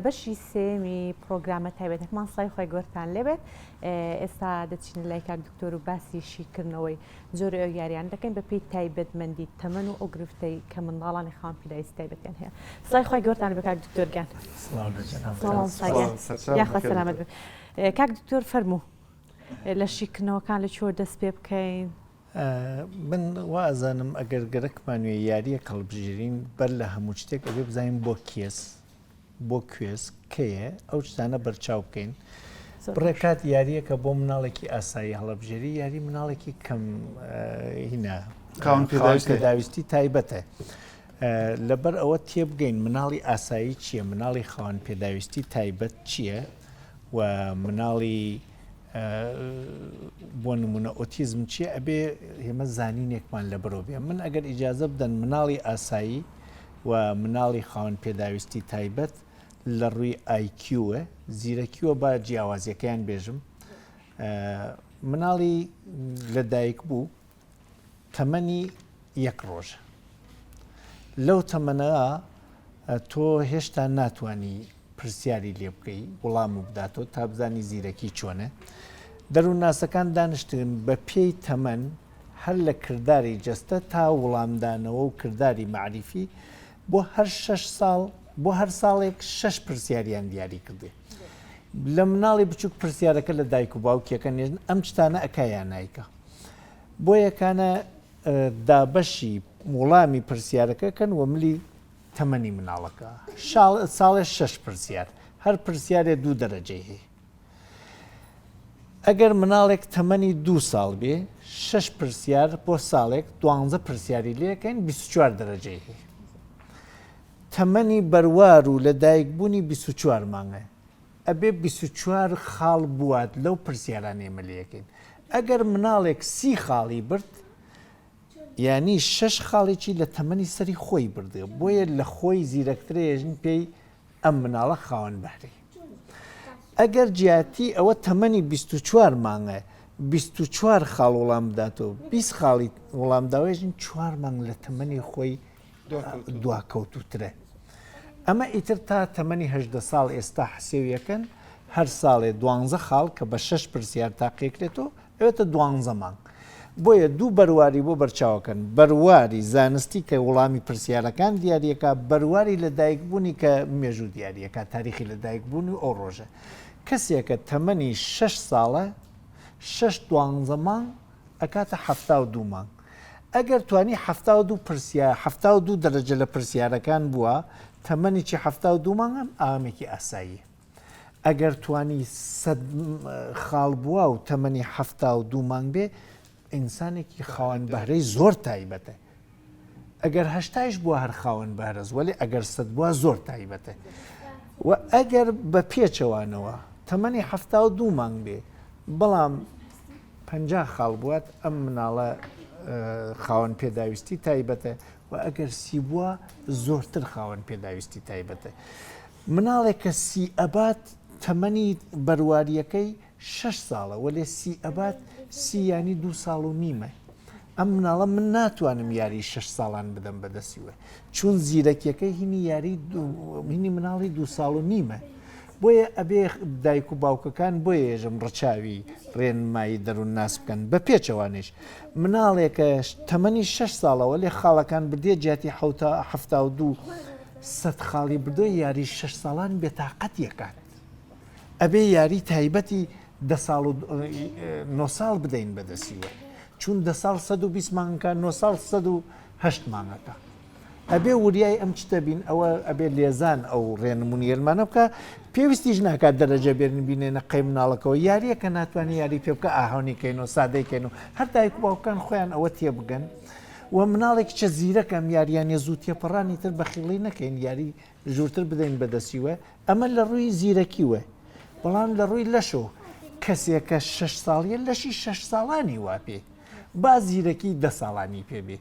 لە بەشی سێمی پرۆگرامە تایبەتەکەمان سڵاوی خوای گەورەتان لێبێت ئێستا دەچینە لای کاک دکتۆر و باسی شیکردنەوەی جۆری ئەو یاریان دەکەین بە پێی تایبەتمەندی تەمەن و ئەو گرفتەی کە منداڵانی خاوەن پێداویستی تایبەتیان هەیە سڵاوی خوای گەورەتان لێبێت کاک دکتۆر گیان سڵاو لە جەنابتان. سڵاو مامۆستا گیان. سەرچاو یاخوا بەخێر سەلامەت بن کاک دکتۆر فەرموو لە شیکردنەوەکان لە کوێوە دەست پێ بکەین؟ من وا ئەزانم ئەگەر گەرەکمان وێ یاریەک هەڵبژێرین بەر لە هەموو شتێک ئەبێ بزانین بۆ کێس بۆ کوێس کەیە ئەو شتانە بەرچاو بکەین بڕێ کات یاریەکە بۆ مناڵێکی ئاسایی هەڵبژێری یاری مناڵێکی کەم هینا پێداویستی تایبەتە لەبەر ئەوە تێبگەین مناڵی ئاسایی چییە مناڵی خاوەن پێداویستی تایبەت چییە و مناڵی بۆ نمونە ئۆتیزم چیە ئەبێ ئێمە زانینێکمان لە بەرەوە بێ من ئەگەر ئیجازە بدەن مناڵی ئاسایی و مناڵی خاوەن پێداویستی تایبەت لە ڕووی ئایکیوە زیرەکیوە با جیاوازیەکەیان بێژم مناڵی لەدایک بوو تەمەنی یەک ڕۆژە لەو تەمەنە تۆ هێشتا ناتانی پرسیاری لێ بکەی وڵام و بداتەوە تا بزانی زیرەکی چۆنە دەروونناسەکان دانیشتن بە پێی تەمەن هەر لە کرداری جەستە تا وڵامدانەوە و کرداری مەعریفی بۆ هەر شەش ساڵ بۆ هەر ساڵێک شەش پرسیاریان دیاری کردێ لە مناڵی بچووک پرسیارەکە لە دایک و باوکیەکە نێژن ئەم شتانە ئەکا یا نایکا بۆ یەکانە دابەشی وڵامی پرسیارەکە کەن و ملی تەمەنی مناڵەکە ساڵێ شەش پرسیار هەر پرسیارێ دوو دەرەجەی هەیە ئەگەر مناڵێک تەمەنی دوو ساڵ بێ شەش پرسیار بۆ ساڵێک دوانزە پرسیاری لەکەین 24 دەرەجەی هەیە تەمەنی بەروار و لە دایکبوونی 24 مانگە ئەبێ 24 خاڵ بوات لەو پرسیارانەی ئێمە لێکەین ئەگەر مناڵێک سی خاڵی برد یانی شەش خاڵێکی لە تەمەنی سەری خۆی بردێ بۆیە لە خۆی زیرەکترە ێژن پێی ئەم مناڵە خاوەن بەهرەی ئەگەر جیاتی ئەوە تەمەنی 24 مانگە 24 خاڵ وڵام بداتەوە 20 خاڵی وڵام داوێژن چوار مانگ لە تەمەنی خۆی دواکەوتوترە ئەمە ئیتر تا تەمەنی هەدە ساڵ ئێستا حسێویەکەن هەر ساڵێ دوانزە خاڵ کە بە شەش پرسیار تاقیکرێتەوە ئەوێتە دوانزە مانگ. بۆیە دوو بەرواری بۆ بەرچاوەکەن، بەرواری زانستی کە وڵامی پرسیارەکان دیاریەکا، بەرواری لەدایکبوونی کە مێژوو دیاریەکا، تاریخی لەدایکبوون و ئەو ڕۆژە. کەسێکە تەمەنی شەش ساڵە، شەش دوانزە مانگ ئەکاتە 72 مانگ. ئەگەر توانی 72 پرسیار، 72 دەرەجە لە پرسیارەکان بووە، تەمەنیی 72 مانگ ئەم ئامێکی ئاساییە. ئەگەر توانی سەد خاڵ بووە و تەمەنی 72 مانگ بێ ئینسانێکی خاوەن بەهرەی زۆر تایبەتە ئەگەر هەشتایش بووە هەر خاوەن بەهرەز وەلی ئەگەر سەد بووە زۆر تایبەتە و ئەگەر بە پێچەوانەوە تەمەنی 72 مانگ بێ بەڵام 50 خاڵ بوات ئەم مناڵە خاوەن پێداویستی تایبەتە و ئەگەر سی بووە زۆرتر خاوەن پێداویستی تایبەتە مناڵێک کە سی ئەبات تەمەنی بەرواریەکەی شەش ساڵە وەلێ سی ئەبات سی یانی دوو ساڵ و نیمە ئەم مناڵە من ناتوانم یاری شەش ساڵان بدەم بەدەستیوە چون زیرەکیەکەی هینی یاری هینی مناڵی دوو ساڵ و نیمە بۆیە ئەبێ دایک و باوکەکان بۆیە ێژم ڕچاوی ڕێنمایی دەروون ناس بکەن بە پێچەوانیش مناڵێکە تەمەنی شەش ساڵەوە لێ خاڵەکان بردێ جیاتی حوتا حەفتا و دوو سەت خاڵی بردووە یاری شەش ساڵان بێتاقەتی ئەکات ئەبێ یاری تایبەتی دە ساڵ و نۆ ساڵ بدەین بەدەستیوە چون دە ساڵ 120 مانگەکە نۆ ساڵ 108 مانگەکە ئەبێ وریای ئەم چتە بین ئەوە ئەبێ لێزان ئەو ڕێنمونیەلمانە بکە پێویستیش ناکات دەرەجە بێرن بینێنە قەی مناڵەکەەوە یاریەکە ناتوانانی یاری پێ بکە ئاهۆنی کەین و سادەی کەین و هەر دایک باوکان خۆیان ئەوە تێبگەن و مناڵێک چە زیرەکە ئەم یاریانە زوو تێپەڕانی تر بەخیڵی نەکەین یاری ژوورتر بدەین بەدەستیوە ئەمە لە ڕووی زیرەکیوە بەڵام لە ڕووی لەشەوە کەسێکە شەش ساڵیە لەشی شەش ساڵانی وا پێ با زیرەکی دە ساڵانی پێ بێ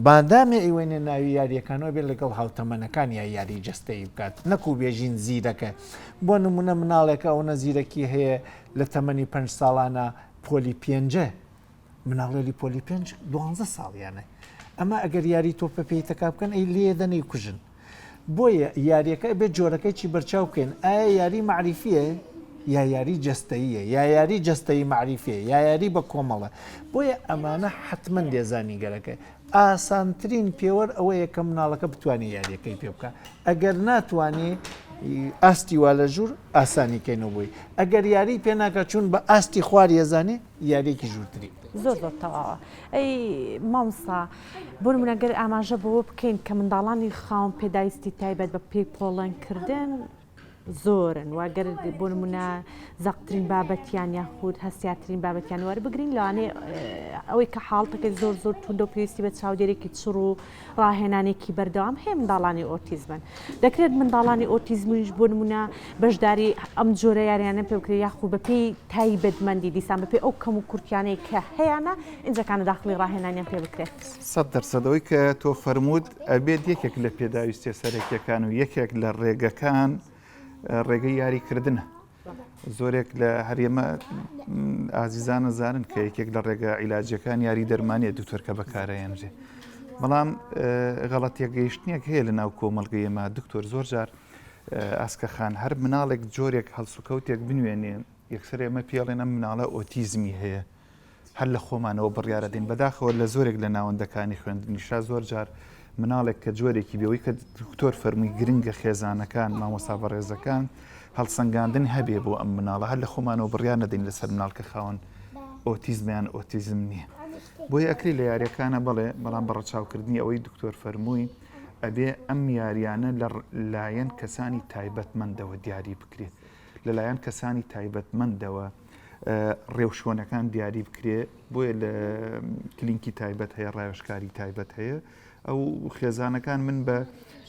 مادامێ ئەیوەینە ناوی یاریەکانەوە بێت لەگەڵ هاوتەمەنەکان یا یاری جەستەیی بکات نەکو بێژین زیرەکە بۆ نمونە مناڵێکە ئەوەنە زیرەکی هەیە لە تەمەنی پێنج ساڵانە پۆلی پێنجە مناڵێلی پۆلی پێنج دوانزە ساڵیانە ئەمە ئەگەر یاری تۆپە پێی تەکا بکەن ئەی لێ دەنەی کوژن. بۆیە یاریەکە ئەبێت جۆرەکەی چی بەرچاو بکەین ئایا یاری مەعریفیە یا یاری جەستەییە یا یاری جەستەیی مەعریفیە یا یاری بە کۆمەڵە بۆیە ئەمانە حەتمەن لێزانی گەرەکە ئاسانترین پێوەر ئەوەیە کە مناڵەکە بتوانێت یاریەکەی پێ بکە ئەگەر ناتوانێ ئاستی وا لە ژوور ئاسانی کەینەوە بۆی ئەگەر یاری پێ ناکە چون بە ئاستی خوار یەزانێ یاریەکی ژوورتری زۆر زۆر تەواوە ئەی مامۆستا بۆ نمونە گەر ئاماژە بەوە بکەین کە منداڵانی خاوەن پێداویستی تایبەت بە پێی پۆڵێن کردن زۆرن و گەر بۆ نمونە زەقترین بابەتیان یاخود هەستیارترین بابەتیان وەربگرین لەوانەیە ئەوەی کە حاڵتەکەی زۆر زۆر توندە و پێویستی بە چاودێرێکی چڕ و ڕاهێنانێکی بەردەوام هەیە منداڵانی ئۆتیزمن. دەکرێت منداڵانی ئۆتیزمیش بۆ نمونە بەشداری ئەم جۆرە یاریانە پێ بکرێت یاخود بەپێی تایبەتمەندی دیسان بەپێی ئەو کەم و کورتیانەی کە هەیانە ئینجاکانە داخڵی ڕاهێنانیان پێ بکرێت. 100% ئەوەی کە تۆ فەرمووت ئەبێت یەکێک لە پێداویستیە سەرەکیەکان و یەکێک لە ڕێگەکان ڕێگەی یاریکردنە. زۆرێک لە هەرێمە ئازیزانە زانن کە یەکێک لە ڕێگە عیلاجەکان یاری دەرمانیە دکتۆر کە بەکارەیەنرێ بەڵام غەڵەت تێگەیشتنێک هەیە لە ناو کۆمەڵگەی ئێمە دکتۆر زۆر جار ئاسکە خان هەر مناڵێک جۆرێک هەڵسوکەوتێک بنوێنێ یەکسەر ئێمە پێڵێن ئەم مناڵە ئۆتیزمی هەیە هەر لە خۆمانەوە بڕیارە دەین بەداخەوە لە زۆرێک لە ناوەندەکانی خوێندنیشا زۆر جار مناڵێک کە جۆرێکی بێەوەی کە دکتۆر فەرمووی گرنگە خێزانەکان مامۆستا بەڕێزەکان هەڵسەنگاندن هەبێ بۆ ئەم مناڵە هەر لە خۆمانەوە بڕیار نەدەین لەسەر مناڵ کە خاوەن ئۆتیزمیان ئۆتیزم نییە بۆیە ئەکری لە یاریەکانە بەڵێ بەڵام بە ڕەچاوکردنی ئەوەی دکتۆر فەرمووی ئەبێ ئەم یاریانە لە لایەن کەسانی تایبەتمەندەوە دیاری بکرێت لەلایەن کەسانی تایبەتمەندەوە ڕێوشوێنەکان دیاری بکرێ بۆیە لە کلینکی تایبەت هەیە ڕاوێژکاری تایبەت هەیە ئەو خێزانەکان من بە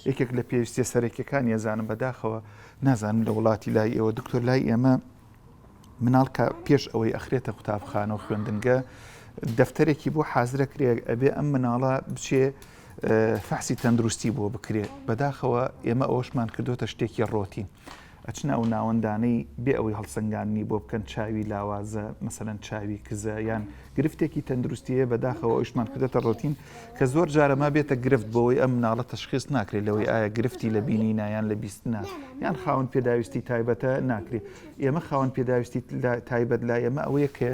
یەکێک لە پێویستیە سەرەکیەکان یەزانم بەداخەوە نازانم لە وڵاتی لای ئێوە دکتۆر لای ئێمە مناڵ کە پێش ئەوەی ئەخرێتە قوتابخانە و خوێندنگە دەفتەرێکی بۆ حازرە کرێ ئەبێ ئەم مناڵە بچێ فەحسی تەندروستی بۆ بکرێ بەداخەوە ئێمە ئەوشمان کردوتە شتێکی ڕۆتین ئەچنە ئەو ناوەندانەی بێ ئەوەی هەڵسەنگاندنی بۆ بکەن چاوی لاوازە مەسەلەن چاوی کزە یان گرفتێکی تەندروستی هەیە بەداخەوە ئەویشمان کردێتە ڕۆتین کە زۆر جارە ما بێتە گرفت بۆی ئەم مناڵە تەشخیص ناکرێت لەوەی ئایا گرفتی لە بینینە یان لە بیستنە یان خاوەن پێداویستی تایبەتە ناکرێت ئێمە خاوەن پێداویستی تایبەت لای ئێمە ئەوەیە کە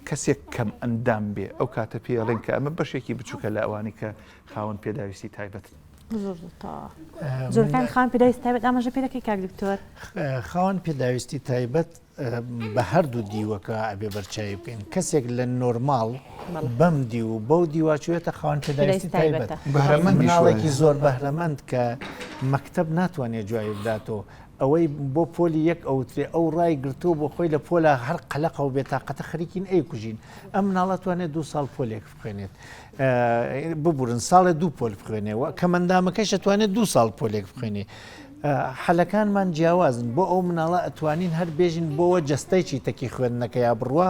کەسێک کەم ئەندام بێ ئەو کاتە پێڵێن کە ئەمە بەشێکی بچووکە لە ئەوانی کە خاوەن پێداویستی تایبەتن. زۆر زۆر تەواوە. جۆرەکانی خاوەن پێداویستی تایبەت ئاماژە پێ دەکەی کاک دکتۆر؟ خاوەن پێداویستی تایبەت بە هەردوو دیوەکە ئەبێ بەرچاوی بکەین کەسێک لە نۆرماڵ بەم دیو و بەو دیوا چوێتە خاوەن پێداویستی تایبەت مناڵێکی زۆر بەهرەمەند کە مەکتەب ناتوانێت جوابی بداتەوە ئەوەی بۆ پۆلی یەک ئەوترێ ئەو ڕای گرتووە بۆ خۆی لە پۆلا هەر قەلەقە و بێتاقەتە خەریکین ئەیکوژین ئەم مناڵە توانێت دوو ساڵ پۆلێک بخوێنێت ببورن ساڵێ دوو پۆل بخوێنێ و کەمەندامەکەش ئەتوانێت دوو ساڵ پۆلێک بخوێنێ حەلەکانمان جیاوازن بۆ ئەو مناڵە ئەتوانین هەر بێژین بۆوە جەستەی چیتەکی خوێندنەکە یا بڕوا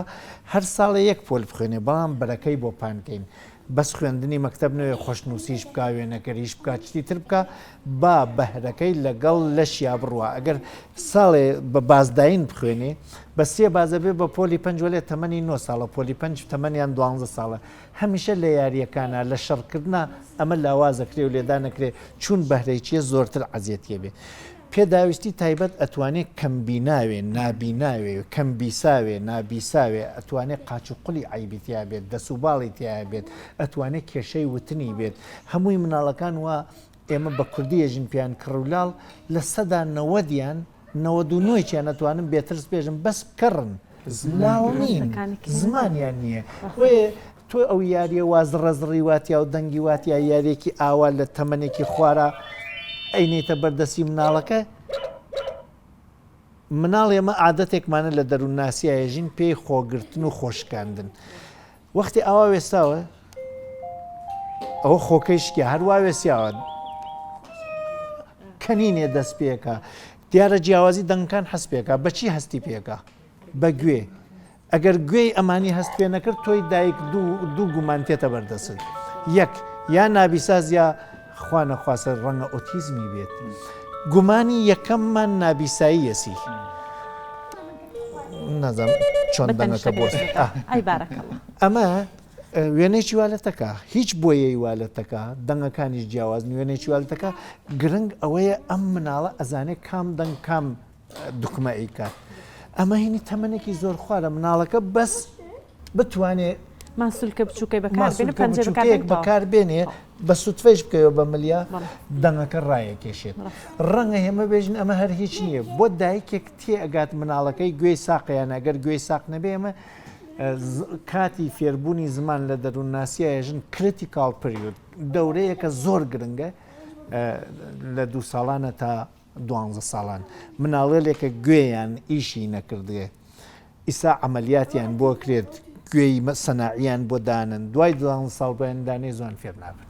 هەر ساڵێ یەک پۆل بخوێنێ بەڵام بەرەکەی بۆ پانکەین بەس خوێندنی مەکتەب نەوێ خۆشنووسیش بکا وێنەگەریش بکا چتی تر بکا با بەهرەکەی لەگەڵ لەشیا بڕوا ئەگەر ساڵێ بە بازداین بخوێنێ بە سێ بازە بێ بە پۆلی پەنج وەلێ تەمەنی نۆ ساڵە پۆلی پەنج تەمەنیان دوانزە ساڵە هەمیشە لە یاریەکانا لە شەڕکردنا ئەمە لاوازەکرێ و لێدانەکرێ چوون بەهرەی چیە زۆرتر عەزێتیە بێ پێداویستی تایبەت ئەتوانێ کەمبیناوێ، نابیناوێ، کەمبیساوێ، نابیساوێ، ئەتوانێ قاچ و قولی عەیبی تیا بێت، دەس و باڵی تیا بێت، ئەتوانێ کێشەی وتنی بێت. هەمووی مناڵەکان وا ئێمە بە کوردی ئێژین پێیان کڕ و لاڵ، لە سەدا نەوەدیان، نەوەد و نۆیچیان ئەتوانم بێترس بێژم بەس کەڕن، لاڵ نین، زمانیان نییە. بۆیە تۆ ئەو یاریە وا زڕە زڕی واتیا و دەنگی واتیا یاریەکی ئاوا لە تەمەنێکی خوارا ئەینێتە بەردەستی مناڵەکە مناڵ ئێمە عادەتێکمانە لە دەروونناسیا ێژین پێی خۆگرتن و خۆشکاندن وەختی ئاوا وێستاوە ئەوە خۆکەی شکیا هەروە وێسیاوە کەنینێ دەست پێکە دیارە جیاوازی دەنگەکان حەس پێکە بەچی هەستی پێکە بە گوێ ئەگەر گوێی ئەمانی هەست پێ نەکرد تۆی دایک دوو گومان تێتە بەردەست یەک یا نابیساز یا خوا نەخواستە ڕەنگە ئۆتیزمی بێت گومانی یەکەممان نابیساییەسی نازانم چۆن دەنگەکە بۆ ئەمە. وێنەیەکی وا لەتەکە هیچ بۆیەی وا لەتەکە دەنگەکانیش جیاوازن وێنەیەکی وا لەتەکە گرنگ ئەوەیە ئەم مناڵە ئەزانێ کام دەنگ کام دوکمە ئەیکات ئەمە هینی تەمەنێکی زۆر خوارە مناڵەکە بەس بتوانێ ماسولکە بچووکەی بەکاربێنێ پەنجە بەکاربێنێ بەکاربێنێ بە سوتفەیش بکەوێ بە ملیا دەنگەکە ڕایەکێشێت ڕەنگە هێمە بێژن ئەمە هەر هیچ نییە بۆ دایکێک تێ ئەگات مناڵەکەی گوێی ساقیان ئەگەر گوێی ساق نەبێ ئەمە کاتی فێربوونی زمان لە دەروونناسیە ژن critical period دەورەیەکە زۆر گرنگە لە دوو ساڵانە تا دوانزە ساڵان مناڵێلێکە گوێیان ئیشی نەکردێ ئیسا عەمەلیاتیان بۆ کرێت گوێی سەناعیان بۆ دانن دوای دوانزە ساڵ بۆیان دانێ زوان فێر نابن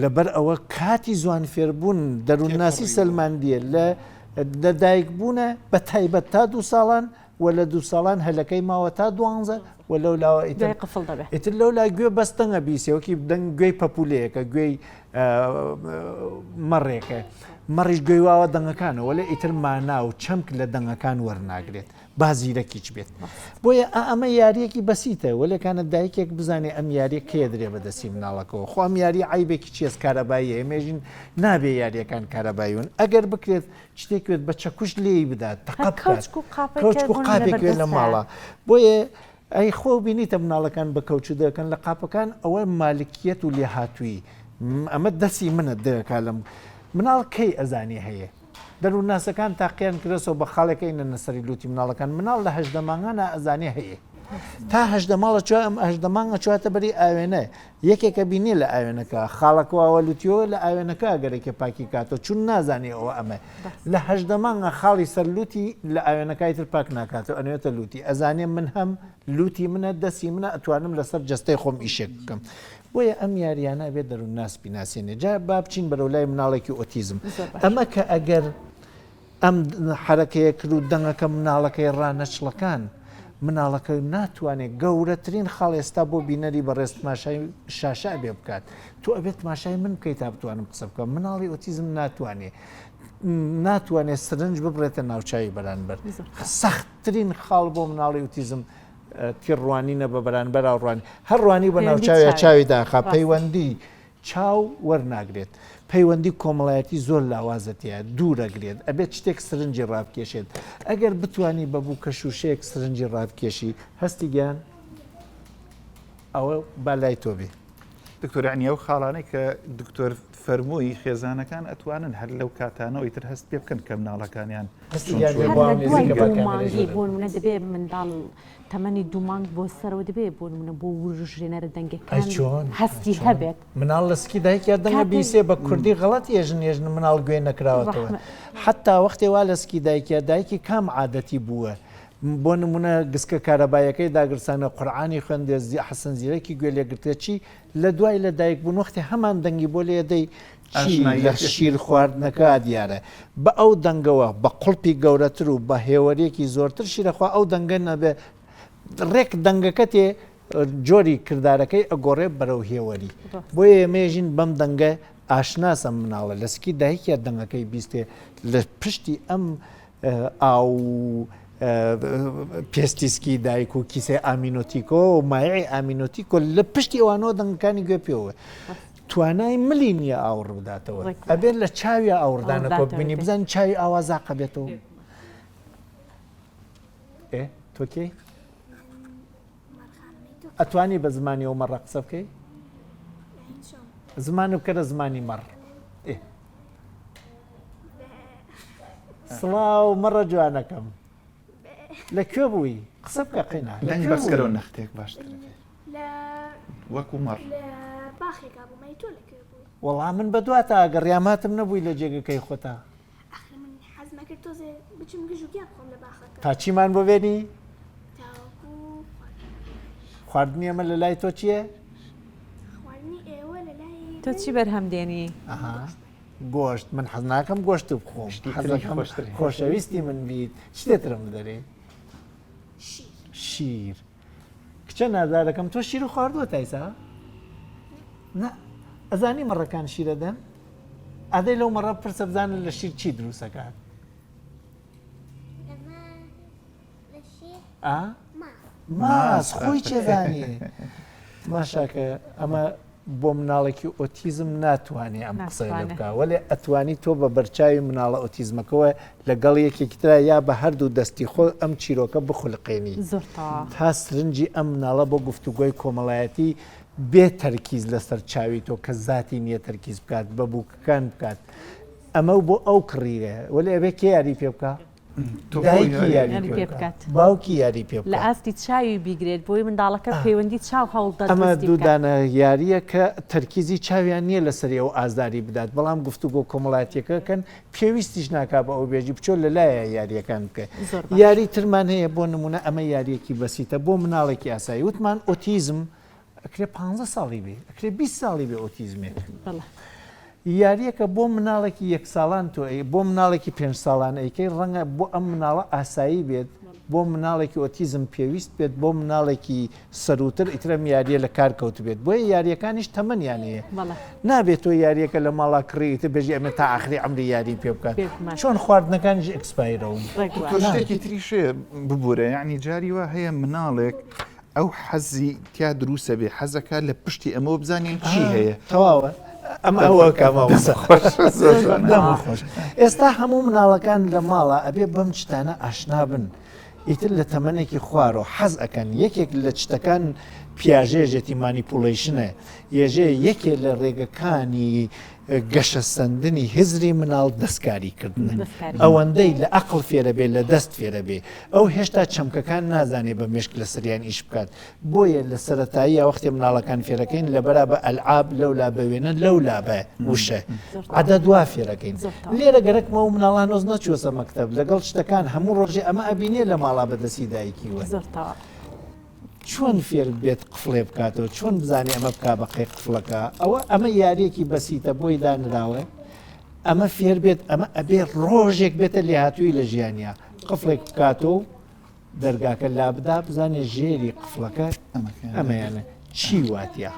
لەبەر ئەوە کاتی زوان فێربوون دەروونناسی سەلماندیە لە لەدایک بوونە بە تایبەت تا دوو ساڵان و لە دوو ساڵان هەلەکەی ماوە تا دوانزە و لەو لاوە ئیتر قفڵ دەبێ ئیتر لەو لا گوێ بەس دەنگە بیسێ وەکی دەنگ گوێی پەپولەیەکە گوێی مەڕێکە مەڕیش گوێی واوە دەنگەکانە وەلێ ئیتر مانا و چەمک لە دەنگەکان وەرناگرێت با زیرەکیچ بێت بۆیە ئەمە یاریەکی بەسیتە وەلێکانە دایکێک بزانێ ئەم یاریە کێ درێ بەدەستی مناڵەکەەوە خۆ ئەم یاری عیبێکی چێز کارەبایی ئێمێژین نابێ یاریەکان کارەبایون ئەگەر بکرێت شتێک بێت بە چەکوش لێی بدات تەقە بکات کەوچک و قاپێک بێت لە ماڵە بۆیە ئەی خۆ بینیتە مناڵەکان بە کەوچ دەکەن لە قاپەکان ئەوە مالکیەت و لێهاتووی ئەمە دەستی منە دەکا لەم مناڵ کەی ئەزانی هەیە دەروونناسەکان تاقیان کرێسەوە بە خاڵێکەی نەنەسەری لوتی مناڵەکان مناڵ لە هەژدە مانگانە ئەزانێ هەیە تا هەژدە ماڵە چوە ئەم هەژدە مانگە چواتە بەری ئاوێنە یەکێکە بینێ لە ئاوێنەکە خاڵەکە واوە لوتیەوە لە ئاوێنەکە ئەگەرێکێ پاکی کاتەوە چون نازانێ ئەوە ئەمە لە هەژدە مانگە خاڵی سەر لوتی لە ئاوێنەکای تر پاک ناکاتەوە ئەنێتە لوتی ئەزانێ من هەم لوتی منە دەستی منە ئەتوانم لەسەر جەستەی خۆم ئیشێک بکەم بۆیە ئەم یاریانە بێت دەروونناس بیناسێنێ جا با بچین بەرەو لای مناڵێکی ئۆتیزم ئەمە کە ئەگەر ئەم حەرەکەیە کرد و دەنگەکە مناڵەکەی ڕانەچڵەکان، مناڵەکە ناتوانێت گەورەترین خاڵ ئێستا بۆ بینەری بەڕێز تماشای شاشە ئەبێ بکات تۆ ئەبێت تماشای من بکەیت تا بتوانم قسە بکەم مناڵی ئۆتیزم ناتوانێت ناتوانێت سرنج ببڕێتە ناوچوی بەرانبەر سەختترین خاڵ بۆ مناڵی ئۆتیزم تیڕوانینە بە بەرانبەر ڕوانی هەر ڕوانی بە ناوچوی چاوی داخا پەیوەندی چاو وەرناگرێت. پەیوەندی کۆمەڵایەتی زۆر لاوازە تێیا دوورەگرێت. ئەبێت شتێک سرنجی ڕابکێشێت. ئەگەر بتوانی بە بووکە شووشەیەک سرنجی ڕابکێشی، هەستی گیان ئەوە با لای تۆ بێ. دکتۆر یەعنی ئەو خاڵانەی کە دکتۆر فەرمووی خێزانەکان ئەتوانن هەر لەو کاتانەوە ئیتر هەست پێ بکەن کە مناڵەکانیان هەستی گیان هەر لە دوای دوو مانگی بۆ نمونە دەبێ منداڵ تەمەنی دوو مانگ بۆ سەرەوە دەبێ بۆ نمونە بۆ وروژێنەرە دەنگەکان هەستی هەبێت. مناڵ لە سکی دایکیا دەنگە بیسێ بە کوردی غەڵەت ئێژن ئێژن مناڵ گوێ نەکراوەتەوە حتا وەختێ وا لە سکی دایکیا دایکی کام عادەتی بووە بۆ نمونە گسکە کارەبایەکەی داگرسانە قورعانی خوێندێ حەسەن زیرەکی گوێ لێگرتێ چی لە دوای لە دایک بوون وەختی هەمان دەنگی بۆ لێدەی چی لە شیر خواردنەکە دیارە بە ئەو دەنگەوە بە قوڵپی گەورەتر و بە هێوەریەکی زۆرتر شیرەخوا ئەو دەنگە نەبێ ڕێک دەنگەکە تێ جۆری کردارەکەی ئەگۆڕێ بەرەو هێوەری بۆیە ئێمەژین بەم دەنگە ئاشناسە مناڵە لە سکی دایکیا دەنگەکەی بیستێ لە پشتی ئەم ئاو پێستی سکی دایک و کیسەی ئامینۆتیکۆ و مایعی ئامینۆتیکۆ لە پشتی ئەوانەوە دەنگەکانی گوێ پێوە توانای ملی نییە ئاوڕ بداتەوە ئەبێت لە چاوی ئاوڕدانەکۆ ببینی بزانین چاوی ئاوا زاقە بێتەوە ئێ تۆ کێی ئەتوانی بە زمانی ئەو مەڕە قسە بکەی زمان بکەرە زمانی مەڕ سڵاو مەڕە جوانەکەم لە کوێ بووی قسە بکە قینا دەنگ بەرزکەرەوە نەختێک باشتر وەکو مەڕ وەڵا من بە دواتا گەڕیام هاتم نەبووی لە جێگەکەی خۆتا تا چیمان بۆ بێنی خواردنی ئەمە لە لای تۆ چییە؟ تۆ چی بەرهەم دێنی؟ گۆشت من حەز ناکەم گۆشت بخۆم حەزەکەم خۆشەویستی من بیت شتێترم بدەرێ شیر کچە نازارەکەم تۆ شیر خواردووە تایسا نا ئەزانی مەڕەکان شیرەدەن ئادەی لەو مەڕە پرسە بزانن لە شیر چی دروستەکات ماس خۆی چێزانێ ماشاکە ئەمە بۆ مناڵێکی ئۆتیزم ناتوانێ ئەم قسەی لێ بکا وەلێ ئەتوانی تۆ بە بەرچاوی مناڵە ئۆتیزمەکەوە لەگەڵ یەکێکی ترا یا بە هەردوو دەستی خۆ ئەم چیرۆکە بخولقێنی تا سرنجی ئەم مناڵە بۆ گفتوگۆی کۆمەڵایەتی بێ تەرکیز لەسەر چاوی تۆ کە زاتی نییە تەرکیز بکات بە بووکەکان بکات ئەمە و بۆ ئەو کڕیوێ وەلێ ئەبێ کێ یاری پێ بکا؟ دایکی یاری پێ بکات باوکی یاری پێ لە ئاستی چاوی بیگرێت بۆی منداڵەکە پەیوەندی چاو هەوڵدە ئەمە دوودانە یاریە کە تەرکیزی چاویان نییە لەسەری ئەو ئازاری بدات بەڵام گفتوگۆ کۆمەڵاتیەکەکەن پێویستیش ناکا بە ئەو بێژی بچۆ لەلایە یاریەکان بکە یاری ترمان هەیە بۆ نمونە ئەمە یاریەکی بەسیتە بۆ مناڵێکی ئاسایی وتمان ئۆتیزم ئەکرێ پانزە ساڵی بێ ئەکرێ 20 ساڵی بێ ئۆتیزمێک یاریەکە بۆ مناڵێکی یەک ساڵان تۆ بۆ مناڵێکی پێنج ساڵان ئەیکەی ڕەنگە بۆ ئەم مناڵە ئاسایی بێت بۆ مناڵێکی ئۆتیزم پێویست بێت بۆ مناڵێکی سەروتر ئیترەم یاریە لە کار کەوت بێت بۆیە یاریەکانیش تەمەنیان هەیە نابێت تۆ یاریەکە لە ماڵا کڕی ئیتر بێژی ئەمە تا ئاخری عەمری یاری پێ بکات چۆن خواردنەکانیش expire ەوە شتێکی تریشێ ببورە یعنی جاری وا هەیە مناڵێک ئەو حەزی تیا دروسە بێ حەزەکە لە پشتی ئەمەوە بزانین چی هەیە تەواوە ئەمە ئەوە خۆش ئێستا هەموو مناڵەکان لە ماڵە ئەبێ بەم شتانە ئاشنا بن ئیتر لە تەمەنێکی خوارەوە حەز ئەکەن یەکێک لە چتەکان پیاژێژێتی manipulation ە یێژێ یەکێ لە ڕێگەکانی گەشەسەندنی هزری مناڵ دەستکاری کردنە ئەوەندەی لە ئەقڵ فێرە بێ لە دەست فێرە بێ ئەو هێشتا چەمکەکان نازانێ بە مێشک لەسەریان ئیش بکات بۆیە لە سەرەتاییە وەختێ مناڵەکان فێرەکەین لەبەرا بە ئەلعاب لەولا بە وێنە لەولا بە وشە عەدەد وا فێرەکەین لێرە گەرەکمە و مناڵان هۆز نەچووەسە مەکتەب لەگەڵ شتەکان هەموو ڕۆژێ ئەمە ئەبینێ لە ماڵا بەدەستی دایکی وە چۆن فێر بێت قفڵێ بکاتەوە چۆن بزانێ ئەمە بکا بە قەی قفڵەکە ئەوە ئەمە یاریەکی بەسیتە بۆی دانراوە ئەمە فێر بێت ئەمە ئەبێ ڕۆژێک بێتە لێهاتووی لە ژیانیا قفڵێک بکاتەوە و دەرگاکە لابدا بزانێ ژێری قفڵەکە ئەمەیانە چی واتە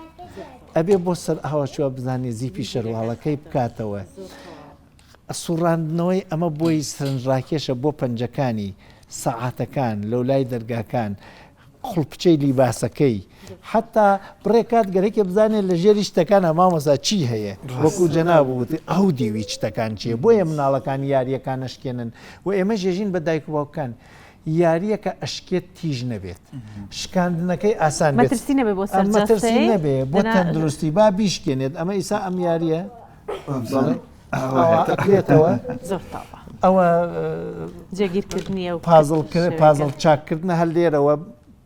ئەبێ بۆ سەر ئاوا چوە بزانێ زیپی شەرواڵەکەی بکاتەوە سوڕاندنەوەی ئەمە بۆی سەرنجڕاکێشە بۆ پەنجەکانی، سەعاتەکان، لەولای دەرگاکان، قوڵپچەی لیباسەکەی، حەتا بڕێ کات گەرەکێ بزانێ لە ژێری شتەکانا مامۆستا چی هەیە، وەکو جەناب وتی ئەو دیوی چتەکان چیە، بۆیە مناڵەکان یاریەکان ئەشکێنن و ئێمەش ێژین بە دایک و باوکان یاریەکە ئەشکێت تیژ نەبێت شکاندنەکەی ئاسان بێت مەترسی نەبێ بۆ سەر مەترسی نەبێ بۆ تەندروستی با بیشکێنێت ئەمە ئیسا ئەم یاریە ئەکرێتەوە ئەوە جێگیرکردنیە و پازڵ پازڵ چاککردنە هەر لێرەوە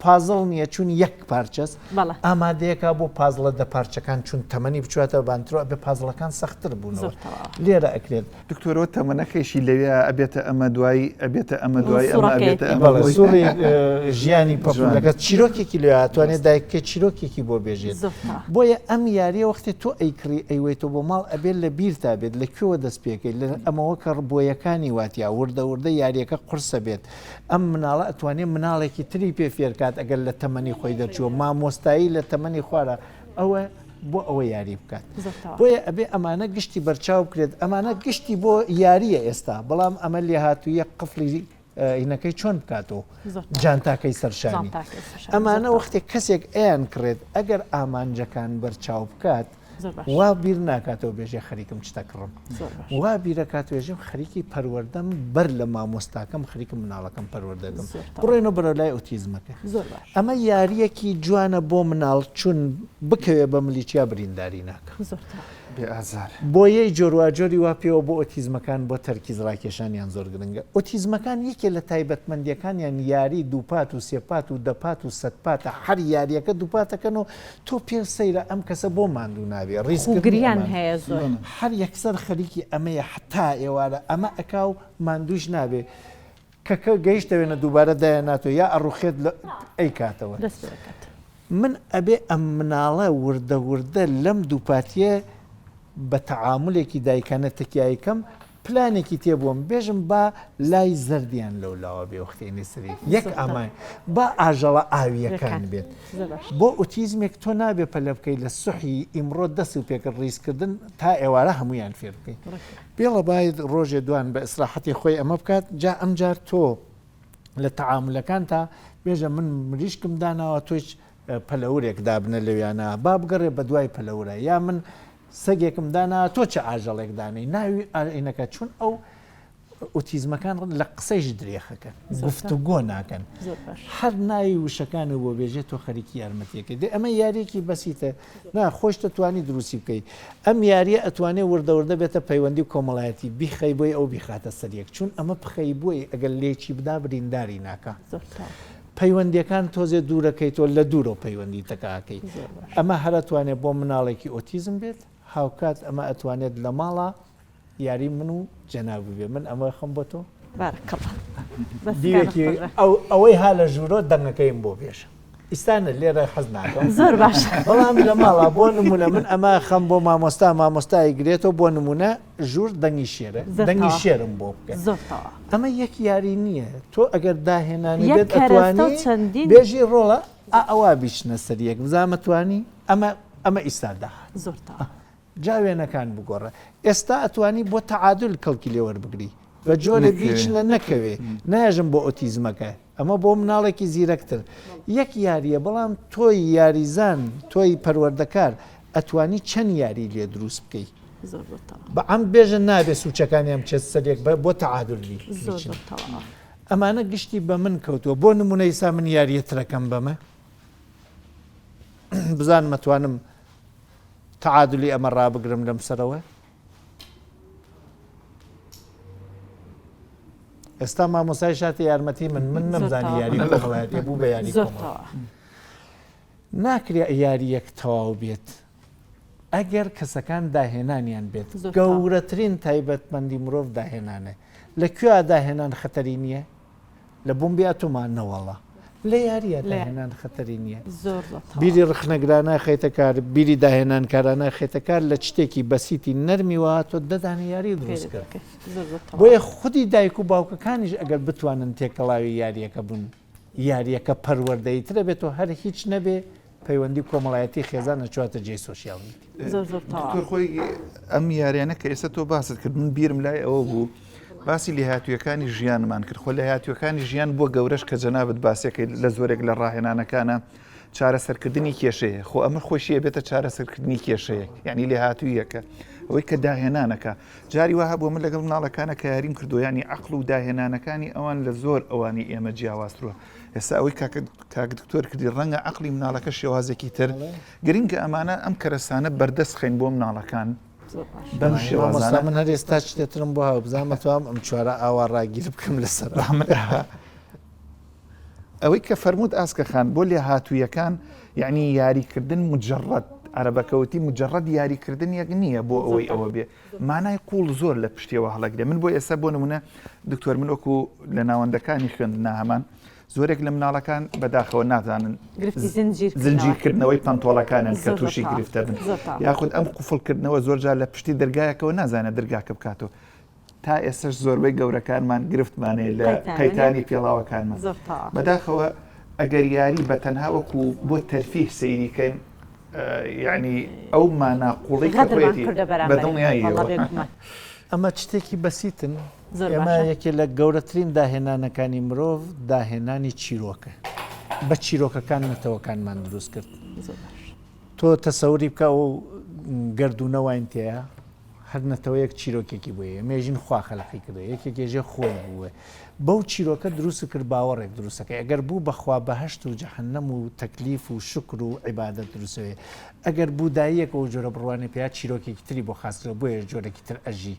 پازڵ نییە چون یەک پارچەس ئامادەیەکە بۆ پازڵە دە پارچەکان چون تەمەنی بچواتەوە بانترۆ ئەبێ پازڵەکان سەختتر بوونەوە لێرە ئەکرێت. دکتۆرەوە تەمەنەکەیشی لەوێ ئەبێتە ئەمە دوایی ئەبێتە ئەمە دوایی ئەمە ئەبێتە ئەمە بەڵێ سوڕی ژیانی پەپولەکە چیرۆکێکی لێ ئەتوانێت دایکەکەی چیرۆکێکی بۆ بێژێت بۆیە ئەم یاریە وەختێ تۆ ئەیکڕی ئەیوەیتۆ بۆ ماڵ ئەبێت لە بیرتا بێت لە کوێوە دەست پێکەی لە ئەمەوە کە بۆیەکانی واتیا وردە وردە یاریەکە قورسە بێت ئەم مناڵە ئەتوانێت مناڵێکی تری پێ فێرکات ئەگەر لە تەمەنی خۆی دەرچووە مامۆستایی لە تەمەنی خوارە ئەوە بۆ ئەوە یاری بکات بۆیە ئەبێ ئەمانە گشتی بەرچاو بکرێت ئەمانە گشتی بۆ یاریە ئێستا بەڵام ئەمە لێهاتوویە قفڵی هینەکەی چۆن بکاتەوە جانتاکەی سەرشانی ئەمانە وەختێک کەسێک ئەیان کڕێت ئەگەر ئامانجەکان بەرچاو بکات وا بیر ناکاتەوە بێژێ خەریکم چتە کڕم وا بیرەکات وێژم خەریکی پەروەردەم بەر لە مامۆستاکەم خەریکم مناڵەکەم پەروەردەکەم بڕێنەوە بەرەو لای ئۆتیزمەکە ئەمە یاریەکی جوانە بۆ مناڵ چون بکەوێ بە ملیچیا برینداری ناکە بێ ئازار. بۆیەی جۆرواجۆری وا پێوە بۆ ئۆتیزمەکان بۆ تەرکیز ڕاکێشانیان زۆر گرنگە. ئۆتیزمەکان یەکێ لە تایبەتمەندیەکانیان یاری دووپات و سێپات و دەپات و سەدپاتە هەر یاریەکە دووپاتەکەن و تۆ پێ سەیرە ئەم کەسە بۆ ماندوو نابێ ڕیزکردنی خووگریان ئەمان هەیە زۆر. هەر یەکسەر خەریکی ئەمەیە هەتا ئێوارە ئەمە ئەکا و ماندوویش نابێ کە کە گەیشتە وێنە دووبارە دایەناتەوە یا ئەڕوخێت لە ئەیکاتەوە. دەست پێ دەکات. من ئەبێ ئەم مناڵە وردە وردە لەم دووپاتیە بە تەعامولێکی دایکانە تەکیایی کەم پلانێکی تێ بۆم بێژم با لای زەردیان لەو لاوە بێ وەختی نسری یەک ئامان با ئاژەڵە ئاویەکان بێت بۆ ئوتیزمێک تۆ نابێ پەلە بکەیت لە سوحی ئیمڕۆ دەست و پێکرد ڕیزکردن تا ئێوارە هەمویان فێر بکەیت بێڵە باید ڕۆژێ دوان بە ئیسراحەتی خۆی ئەمە بکات جا ئەمجار تۆ. لە تەعامولەکانتا بێژە من مریشکم داناوە تۆیش پەلەورێک دابنە لەویانە با بگەڕێ بەدوای پەلەورە یا من سەگێکم دانا تۆ چ ئاژەڵێک دانەی ناوی ئاینەکە چون ئەو ئۆتیزمەکان لە قسەیش درێخەکەن گفتوگۆ ناکەن هەر ناوی وشەکان و بۆ بێژێت تۆ خەریکی یارمەتیەکەی دێ ئەمە یاریەکی بەسیتە نا خۆش دەتوانی دروستی بکەی ئەم یاریە ئەتوانێ وردە وردە بێتە پەیوەندی و کۆمەڵایەتی بیخەی بۆی ئەو بیخاتە سەر یەک چون ئەمە بخەی بۆی ئەگەر لێکی بدا برینداری ناکا پەیوەندیەکان تۆزێ دوورەکەیتەوە لە دوورەوە پەیوەندی تەکاکەی ئەمە هەر ئەتوانێت بۆ مناڵێکی ئۆتیزم بێت هاوکات ئەمە ئەتوانێت لە ماڵا یاری من و جەنابی بێ من ئەمە خەم بۆ تۆ بارک الله بەس دیوێکی ئەو ئەوەی ها لە ژوورۆ دەنگەکەیم بۆ بێژە ئیستانە لێرە حەز ناکەم زۆر باش بەڵام لە ماڵا بۆ نمونە من ئەمە خەم بۆ مامۆستا مامۆستای گرێتەوە بۆ نمونە ژوور دەنگی شێرە دەنگی شێرم بۆ بکە زۆر تەواو ئەمە یەک یاری نییە تۆ ئەگەر داهێنانی بێت ئەتوانی چەندین بێژی ڕۆڵە ئەوە بیچنە سەر یەک بزانمە توانی ئەمە ئەمە ئیستا داهات زۆر تەواو جا وێنەکان بگۆڕە. ئێستا ئەتوانی بۆ تەعادول کەڵکی لێ وەربگری. بە جۆرێ بیچنە نەکەوێ. نایەژم بۆ ئۆتیزمەکە. ئەمە بۆ مناڵێکی زیرەکتر. یەک یارییە بەڵام تۆی یاریزان، تۆی پەروەردەکار ئەتوانی چەند یاری لێ دروست بکەی. بە عەمد بێژە نابێ سوچەکانیان بچێت سەر یەک بۆ تەعادول بیچن. ئەمانە گشتی بە من کەوتووە. بۆ نمونە ئیستا من یارییە ترەکەم بەمە. بزانم ئەتوانم تەعادولی ئەمە ڕابگرم لەم سەرەوە؟ ئێستا مامۆسای شاتە یارمەتی من من نەمزانی یاری کۆمەڵایەتی بوو بە یاری ناکرێ یاریەک تەواو بێت ئەگەر کەسەکان داهێنانیان بێت گەورەترین تایبەتمەندی مرۆڤ داهێنانە لە کوێ داهێنان خەتەری نییە؟ لە بۆمبی ئەتۆما نەوەڵا لە یاریە داهێنان خەتەری نییە بیری ڕخنەگرانە خەیتە کار بیری داهێنانکارانە خێتە کار لە شتێکی بەسیتی نەرمی وا تۆ دەدانە یاری دروست کرد بۆیە خودی دایک و باوکەکانیش ئەگەر بتوانن تێکەڵاوی یاریەکە بوون یاریەکە پەروەردەیی ترە بێت و هەر هیچ نەبێ پەیوەندی کۆمەڵایەتی خێزان ئەچواتە جێی سۆشیال میدیا. زۆر زۆر تەواو. دکتۆر خۆی ئەم یاریانە کە ئێستا تۆ باست کرد من بیرم لای ئەوە بوو باسی لێهاتوویەکانی ژیانمان کرد خۆ لێهاتووەکانی ژیان بۆ گەورەش کە جەنابت باسەکەی لە زۆرێک لە ڕاهێنانەکانە چارەسەرکردنی کێشەیە خۆ ئەمە خۆشیە بێتە چارەسەرکردنی کێشەیەک یعنی لێهاتوویەکە ئەوەی کە داهێنانەکە جاری وا هەبوو من لەگەڵ مناڵەکانە کە یاریم کردو ینی عقل و داهێنانەکانی ئەوان لە زۆر ئەوانی ئێمە جیاوازترە ئێستا ئەوەی کاکە کاک دکتۆر کردی ڕەنگە عەقڵی مناڵەکە شێوازێکی تر گرنگە ئەمانە ئەم کەرەسانە بەردەست خەین بۆ مناڵەکان بەم شێوازانە من هەر ئێستا شتێترم بۆ هاو بزانم ئەتوام ئەم چوارە ئاوا ڕاگیر بکەم لەسەر ئەوەی کە فەرمووت ئاسکە خان بۆ لێهاتوویەکان یعنی یاریکردن مجرد عەرەبەکەوتی مجرد یاریکردن یەک نییە بۆ ئەوەی ئەوە بێ مانای قوڵ زۆر لە پشتیەوە هەڵەگرێ من بۆ ئێستا بۆ نمونە دکتۆر من وەکو لە ناوەندەکانی خوێندنا هەمان زۆرێک لە مناڵەکان بەداخەوە نازانن زنجیرکردنەوەی پانتۆڵەکانن کە تووشی گرفتە بن یاخود ئەم قوفڵکردنەوە زۆرجار لە پشتی دەرگایەکەوە نازانێت دەرگاکە بکاتەوە تا ئێستش زۆربەی گەورەکانمان گرفتمانەیە لە قەیتانی پێڵاوەکانمان بەداخەوە ئەگەر یاری بە تەنها وەکو بۆ تەرفیه سەیریکەین یعنی ئەو مانا قوڵی کە خۆیەتی بە دڵنیاییەوە. ئەمە شتێکی بەسیتن ئێمە یەکێ لە گەورەترین داهێنانەکانی مرۆڤ داهێنانی چیرۆکە بە چیرۆکەکان نەتەوەکانمان دروست کرد تۆ تەسەوری بکە و گردونە واین تێیە هەر نەتەوەیەک چیرۆکێکی بۆیە مێژین خوا خەلقی کردووە یەکێک ێژێ خۆی بووە بەو چیرۆکە دروست کرد باوەڕێک دروستەکەی ئەگەر بوو بەخوا بەهەشت و جەهەنەم و تەکلیف و شوکر و عیبادەت دروستەوێ ئەگەر بوداییەک ئەو جۆرە بڕوانێ پیا چیرۆکێکی تری بۆ خاس کردوە بۆیە جۆرێکی تر ئەژی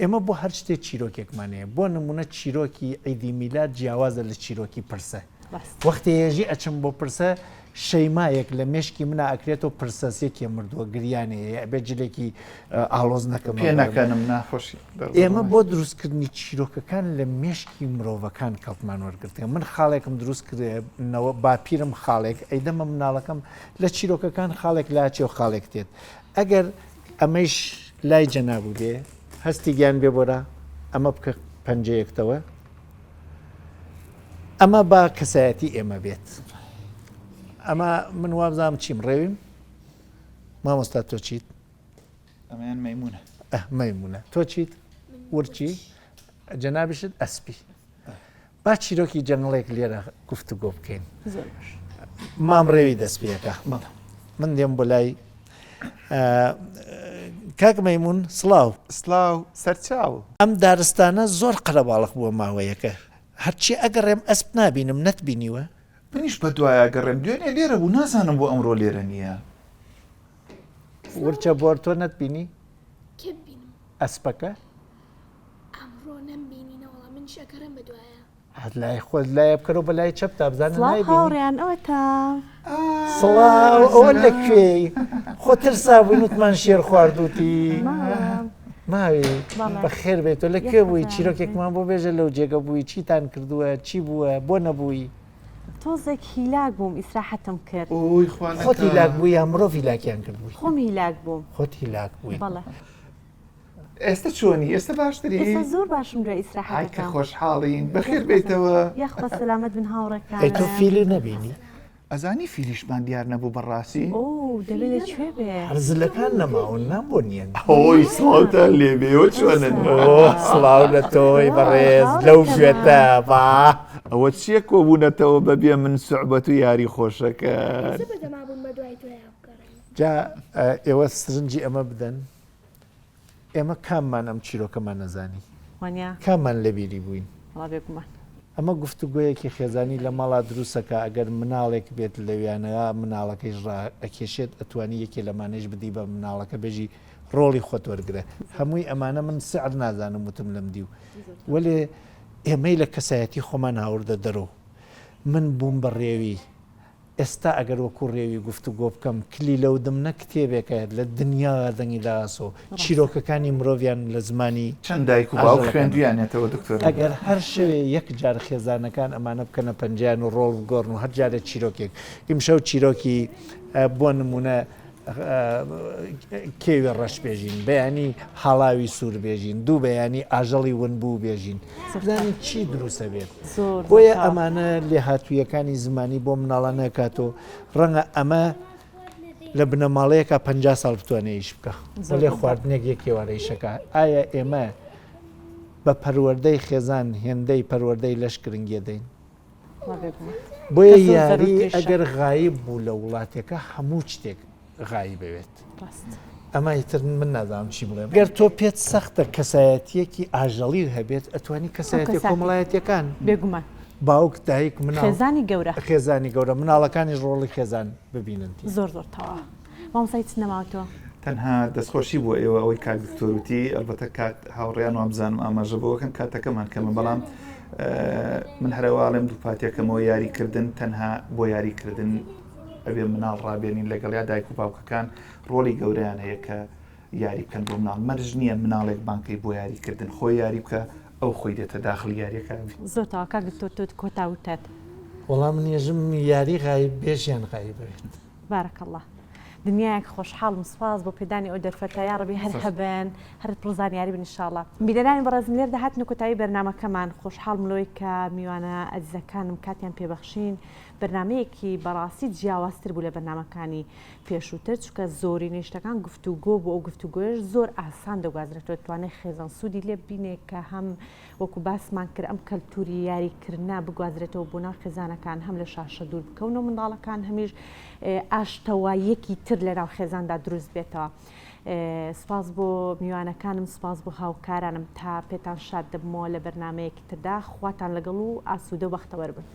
ئێمە بۆ هەر شتێ چیرۆکێکمان هەیە بۆ نمونە چیرۆکی عیدی میلاد جیاوازە لە چیرۆکی پرسە وەختێ ێژی ئەچم بۆ پرسە شەیمایەک لە مێشکی منا ئەکرێتەوە پرسەس یەکێ مردووە گریانێ هەیە ئەبێ جلێکی ئاڵۆز نەکەم پێ نەکەنم ناخۆشی ئێمە بۆ دروستکردنی چیرۆکەکان لە مێشکی مرۆڤەکان کەڵکمان وەرگرتێ من خاڵێکم دروست کردنەوە باپیرم خاڵێک ئەیدەمە مناڵەکەم لە چیرۆکەکان خاڵێک لاچێ و خاڵێک تێت ئەگەر ئەمەیش لای جەنابوو بێ هەستی گیان بێ بۆرا ئەمە بکە پەنجەیەکتەوە ئەمە با کەسایەتی ئێمە بێت ئەمە من وابزانم چیم ڕێویم مامۆستا تۆ چیت ئەمەیان مەمونە مەمونە تۆ چیت ورچی جەنابشت ئەسپی. با چیرۆکی جەنگڵێک لێرە گفتوگۆ بکەین. مام ڕێوی دەست پێەکە. من دێم بۆ لای کاک مەمون سڵاو. سڵاو سەرچاو. ئەم دارستانە زۆر قەرەباڵخ بووە ماوەیەکە هەرچی ئەگەڕێم ئەسپ نابینم نەتبینیوە؟ منیش بەدوایا گەڕێم دوێنێ لێرە بوو نازانم بۆ ئەمڕۆ لێرە نییە. ورچە بۆر تۆ نەتبینی؟ کێ ببینم؟ ئەسپەکە؟ ئەمڕۆ نەمبینی نەوەڵا منیش ئەگەڕێم بەدوایا. هەر لای خۆت لایە بکەرەوە بە لای چەپتا بزانە سڵاو نایبینی. هاوڕێیان ئەوەتا. سڵاو ئەوە لە کوێی؟ خۆ ترسابووین وتمان شێر خواردووتی. ماوم. ماوی بەڵێ. بەخێر بێیت تۆ لە کوێ بووی چیرۆکێکمان بۆ بێژە لەو جێگە بووی چیتان کردووە چی بووە بۆ نەبووی؟ تۆزێک هیلاک بووم ئیسراحەتم کرد. ئۆی خوا نەکا. خۆت هیلاک بووی یان مرۆڤ هیلاکیان کردبووی؟ خۆم هیلاک بووم. خۆت هیلاک بووی. بەڵێ. ئێستا چۆنی؟ ئێستا باشتری؟ ئێستا زۆر باشم دوای ئیسراحەتەکەم. ئای کە خۆشحاڵین بەخێر بێیتەوە. یاخوا سەلامەت بن هاوڕێکانم. ئەی تۆ فیلی نەبینی؟ ئەزانی فیلیشمان دیار نەبوو بەڕاستی؟ ئۆو دەبێ لە کوێ بێ؟ هەر زلەکان نەماون نا بۆ نییە؟ ئۆی سڵاوتان لێبێ ئێوە چۆنن؟ ئۆه سڵاو لە تۆی بەڕێز لەو گوێتە با. ئەوە چییە کۆبوونەتەوە بەبێ من سوعبەت و یاری خۆشەکەن؟ زە بەدەما بوون بەدوای تۆیا بگەڕێن. جا ئێوە سرنجی ئەمە بدەن ئێمە کاممان ئەم چیرۆکەمان نەزانی؟ وانیە؟ کاممان لەبیری بووین؟ وەڵا بێگومان. ئەمە گفتوگۆیەکی خێزانی لە ماڵا دروستەکا ئەگەر مناڵێک بێت لەویانەیا مناڵەکەیش ڕائەکێشێت ئەتوانی یەکێ لەمانەیش بدی بە مناڵەکە بێژی ڕۆڵی خۆت وەرگرە هەمووی ئەمانە من سعر نازانم وتم لەم دیو وەلێ ئێمەی لە کەسایەتی خۆمان هاوردە دەرۆ من بووم بە ڕێوی ئێستا ئەگەر وەکوو ڕێوی گفتوگۆ بکەم، کلیلەودم نە کتێبێکە لە دنیا دەنگی داس و چیرۆکەکانی مرۆڤیان لە زمانی چەند دایک و باوک ئاژەڵەکانە. خوێندویانێتەوە دکتۆر؟ ئەگەر هەر شەوێ یەک جار خێزانەکان ئەمانە بکەنە پەنجەیان و ڕۆڵ بگۆڕن و هەر جارێ چیرۆکێک، ئیمشەو چیرۆکی بۆ نموونە کێوی ڕەش بێژین، بەیانی هاڵاوی سوور بێژین، دوو بەیانی ئاژەڵی ونبوو بێژین، بزانین چی دروست ئەبێت. بۆیە ئەمانە لێهاتوویەکانی زمانی بۆ مناڵان ناکاتەوە، ڕەنگە ئەمە لە بنەماڵەیەکا 50 ساڵ بتوانێت ئیش بکە، وەلێ خواردنێک یەک ئێوارە ئیشەکە. ئایا ئێمە بە پەروەردەی خێزان هێندەی پەروەردەی لەش گرنگیە دەین؟ بۆیە یاری ئەگەر غایب بوو لە وڵاتێکە هەموو شتێک غایبەوێت ئەمە ئیتر من نازانم چی بڵێم گەر تۆ پێت سەختە کەسایەتیەکی ئاژەڵی هەبێت ئەتوانی کەسایەتی کۆمەڵایەتیەکان بێگومان باوک دایک مناڵ خێزانی گەورە خێزانی گەورە مناڵەکانیش ڕۆڵی خێزان ببینن زۆر زۆر تەواو مامۆستا هیچ نەماوەتەوە؟ تەنها دەستخۆشی بۆ ئێوە ئەوەی کاک دکتۆر وتی ئەلبەتە کات هاوڕێیان وابزانم ئاماژە بۆکەن کاتەکەمان کەمە بەڵام من هەرەواڵێم دووپاتێکەمەوە یاریکردن تەنها بۆ یاریکردن ئەبێ مناڵ ڕابێنین لەگەڵ یا دایک و باوکەکان ڕۆڵی گەورەیان هەیە کە یاری بکەن بۆ مناڵ مەرج نییە مناڵێک بانکەی بۆ یاریکردن خۆی یاری بکە ئەو خۆی دێتە داخلی یاریەکە زۆر تەواو کاک دکتۆر تۆ کۆتا وتەت. وەڵا من یەژم یاری غایب بێ ژیان غایب بێت. بارک اللە دنیایەک خۆشحاڵم سوپاس بۆ پێدانی ئەو دەرفەتە یاڕەبی هەر هەبن هەر پڕ زانیاری بن انشاءاللە بینەرانی بەڕێزم لێردا هاتنە کۆتایی بەرنامەکەمان خۆشحاڵم لەوەی کە میوانە ئەزیزەکانم کاتیان پێبەخشین بەرنمەیەکی بەڕاستی جیاوازتر بوو لە بەرنمەکانی پێشووتر چونکە زۆرینەی شتەکان گفتوگۆ بوو ئەو گفتوگۆیش زۆر ئاسان دەگوازرێتەوە توانێت خێزان سوودی لێ ببینێ کە هەم وەکو باسمان کرد ئەم کەلتوری یاری کردنە بگوازرێتەوە بۆ ناو خێزانەکان هەم لە شاشە دوور بکەونەوە منداڵەکان هەمیش ئاشتەواییەکی تر لە ناو خێزاندا دروست بێتەوە. سپاس بۆ میوانەکانم سپاس بۆ هاوکارانم تا پێتان شاد دەبمەوە لە بەرنمەیەکی تردا خواتان لەگەڵ و ئاسوودە و بەختەوەر بن.